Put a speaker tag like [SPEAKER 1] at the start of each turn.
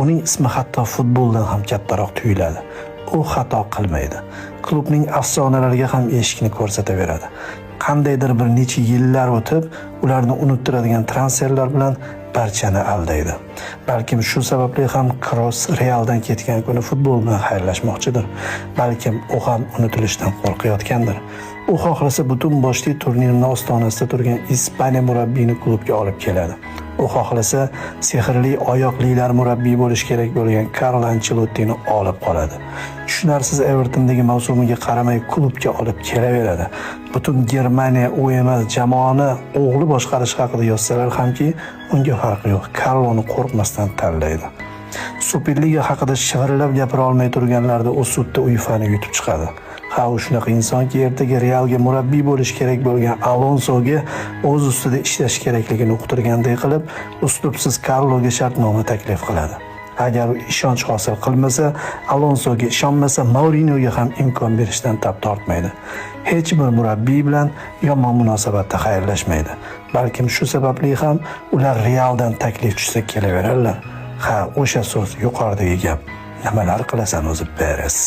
[SPEAKER 1] Uning ismi hatto futboldan ham kattaroq tuyuladi. U xato qilmaydi. Klubning afsonalariga ham eshikni ko'rsataveradi. Qandaydir bir necha yillar o'tib, ularni unuttiradigan transferlar bilan barchani aldaydi. Balkim shu sababli ham Kroos Realdan ketgan kuni futbol bilan xayrlashmoqchidir. Balkim u ham unutilishdan qo'rqayotgandir. U xohlasa butun boshli turnirni ostonasida turgan Ispaniya murabbiyini klubga olib keladi. U xohlasa sehrli oyoqlilar murabbiy bo'lishi kerak bo'lgan Karlo Anchelottini olib qoladi. Tushunarsiz Evertondagi mavsumiga qaramay klubga olib kelaveradi. Butun Germaniya u emas, jamoani o'g'li boshqarishi haqida yozsalar hamki, unga farqi yo'q. Karloni qo'rqmasdan tanlaydi. Superliga haqida shivirlab gapira olmay turganlarda u sudda UEFAni yutib chiqadi. Ha, u shunaqa insonki, ertaga Realga murabbiy bo'lishi kerak bo'lgan Alonsoga o'z ustida ishlash kerakligini uqtirganday qilib, uslubsiz Karloga shartnoma taklif qiladi. Agar u ishonch hosil qilmasa, Alonsoga ishonmasa, Mourinyoga ham imkon berishdan tap tortmaydi. Hech bir murabbiy bilan yomon munosabatda xayrlashmaydi. Balkim shu sababli ham ular Realdan taklif tushsa kelaverarlar. Ha, o'sha so'z, yuqoridagi gap. Nimalar qilasan o'zi, Peres?